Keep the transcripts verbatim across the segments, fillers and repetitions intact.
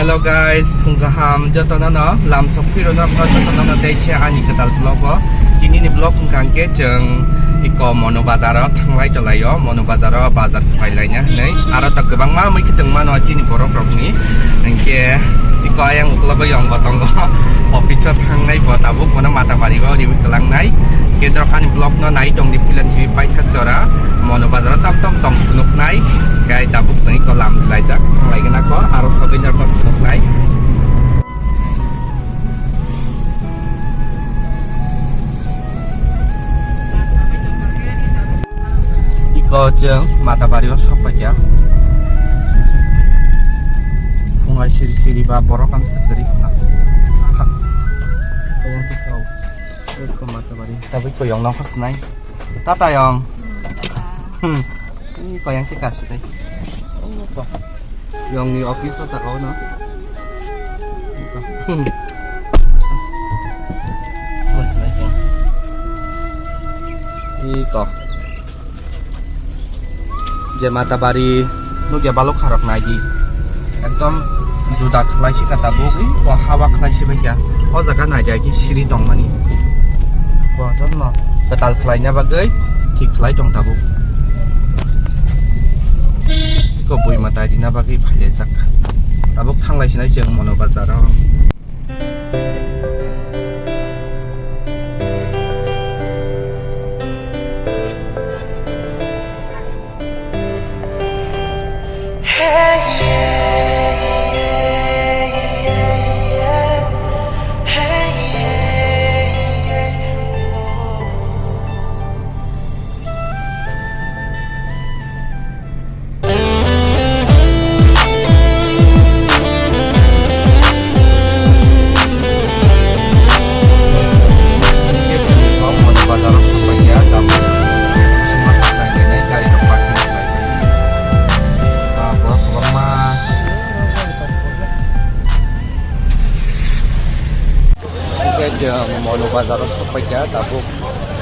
Hello guys, phung kaham jotono no, lam sok phiro no, jotono no tei se ani kwtal vlog o. Tini ni vlog hwnkha hwnkhe chwng iko Mono Bazar o thanglai tolai o, Mono Bazar o bazar khlai laina hwnwi. Aro to kwbangma mui kwtwng mano chini borok rok ni. Hwnkhe iko ayang uklogo yong bo tongo. Office o thangnai bo tabuk bono Matabari o riwi kwlangnai. Kendro ani vlog no nai tong di puilan simi paithak jora. Mono Bazar o tam tam tong phunuknai. Gai tabuk chwng iko lam laijak, thanglai gana ko, aro sobi no tong phunuknai. Iko chwng Matabari o sok paikha. Phungai siri siri ba borok ang se kwrwi khna. Ayang tikau. Iko Matabari. Tabuk ko yong nang khosnai. Tata yong. Hmm. Iko yang tika sudai. Yong ni office o taka o no. Iko. Iko. Je Matabari nukya balok kharok naidi. Ekdom juda khlai si kha tabuk, ui, o hawa khlai si baikha. O jaga naidi aiki siri tongmani. Kotor no kwtal khlaina bagwi thik khlai tong tabuk. Iko bui Matabari na bagwi phailaijak. Tabuk thanglai sinai chwng Mono Bazar o. Hingke chwng Mono Bazar o sokpaikha, tabuk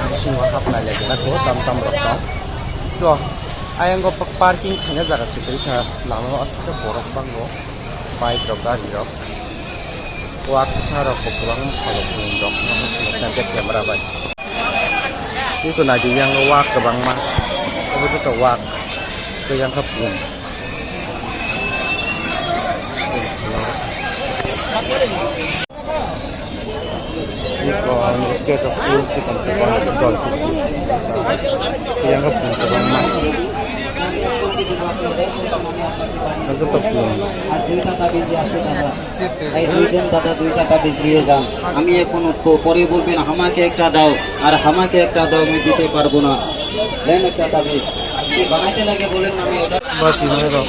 bisingo hapnai lai gwnang tongo, tam tam rok tong. To, ayang o parking khaina jaga se kwrwi kha, lama o aswk borok bango, bike rok, gari rok, wak bwsa rok bo kwbangma phalok rok, camera bai. Nukho naidi yang o wak kwbangma, obo joto wak, tei yang kha pum. Iko ang skate of two, sikon sikon jol sikon. Yang ka pun ko bang ma. Ang ka pun. এই দুইজন দাদা দুইটা তাবিজ দিয়ে যান। আমি এখন উঠবো, পরে বলবেন, "আমাকে একটা দাও," আর "আমাকে একটা দাও, আমি দিতে পারবো না।" দেন একটা তাবিজ। আপনি বানাইতে লাগে বলেন, আমি এটা Bati mai rok.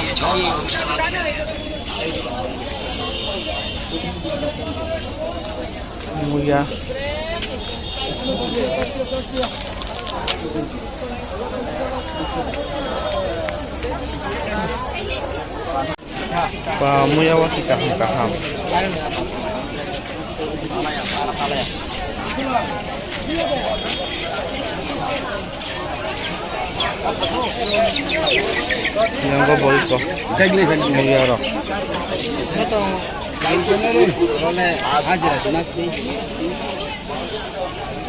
Muya. Ba muya wa ki kaham kaham. Yang go bol ko. Muya rok.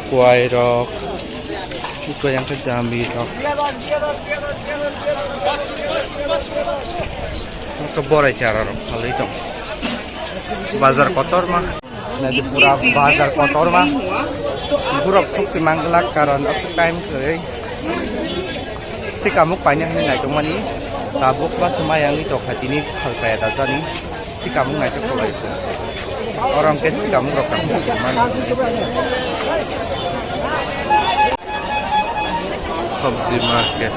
Kuai rok. Iko yang khe jambi rok. Iko borai chara rok phalwi tong. Bazar kotor ma. Naidi pura bazar kotor ma. Borok sukti manglak karon aswk time kwrwi. Sikamuk paina hinwi naitokmani. Tabuk ma swmai yang ni tokha tini phalpaya dajani. Sikamung naithok kholai. Oro hwnkhe sikamung rok tang mano. Sabji market.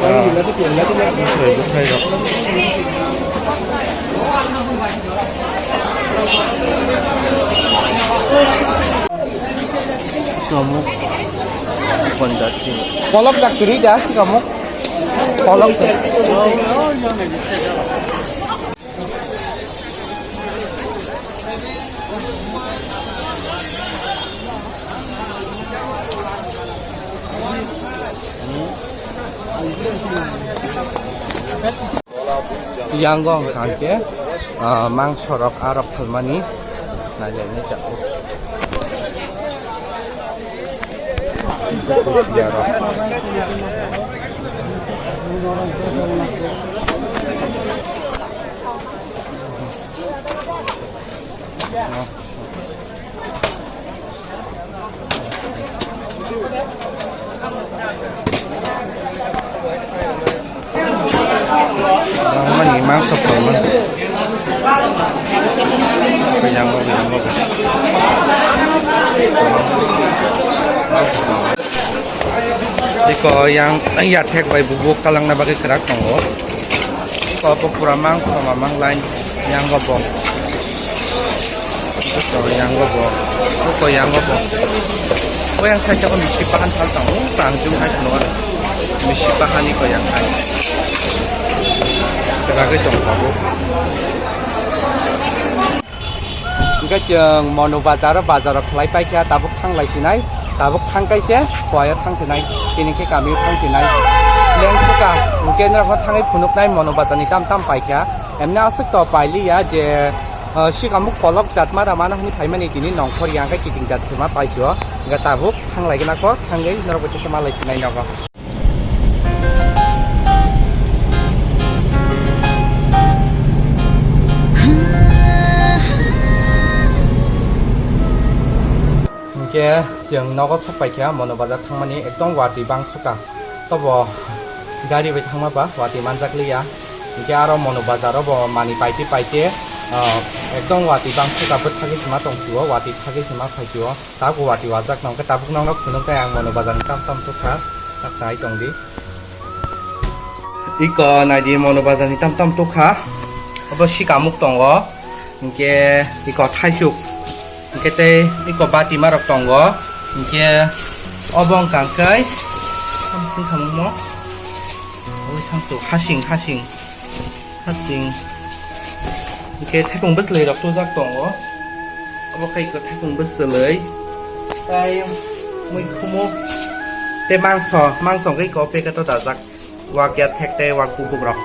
Ah, buthai, buthai rok. Tomok. Kolok jak kwrwi da sikamung. Kolok jak. Yango wngkha khe, ah, mangso rok arok phalmani nailainai jago. Yarok. Mangmani mangso phalmani. Yang, yang. Iko yang, yang yathek bai bubu kalangna bagwi kwrak tongo. Iko bo pura mangso mamang line yang go bo. Iko yang go bo. Iko yang go bo. Ko yang sacha ko misi pahan thal tongo. Tang jung hai phunukgo. Misi pahan iko yang hai. Kwrak tong bo. Hingke chwng Monu bazar o, bazar o khlai paikha, tabuk thang lai sinai, tabuk thang kaise, Khowai o thang sinai, tini khe kami o thang sinai. Leng suka, hingke norok no thangwi phunuknai Monu bazar ni tam tam paikha. Emne aswk to pailiya je, ah, sikamuk kolok jat mara mano hwnwi phaimani tini nongkhor ya hingke kiting jat se ma paisio. Hingke tabuk thang lai gana kho, thangwi norok bai kisa ma lai sinai nogo. Hingke chwng nogo sok paikha, Monu bazar thangmani ekdom watwi bang suka. Tobo gari bai thangma ba watwi manjak liya. Hingke aro Monu bazar o bo mani paite paite, ah, ekdom watwi bang suka, bwthagwi sima tong sio, watwi thagwi sima phai sio. Tabuk watwi wajak nang khe tabuk nang rok phunuk khe ang Monu bazar ni tam tam tukha tak tai tong di. Iko nai di Monu bazar ni tam tam tukha. Obo sikamuk tongo. Hingke iko thaisuk. Hingke tei iko batima rok tongo. Hingke obo wngkha khe samsung khamungmo. Obo samsung hasing hasing. Hasing. Hingke thaipung bwswlwi rok tujak tongo. Obo khe iko thaipung bwswlwi. Tai muikhumu. Tei mangso, mangso hingke iko packet o dajak. Wak ya thek tei wak kubuk rok.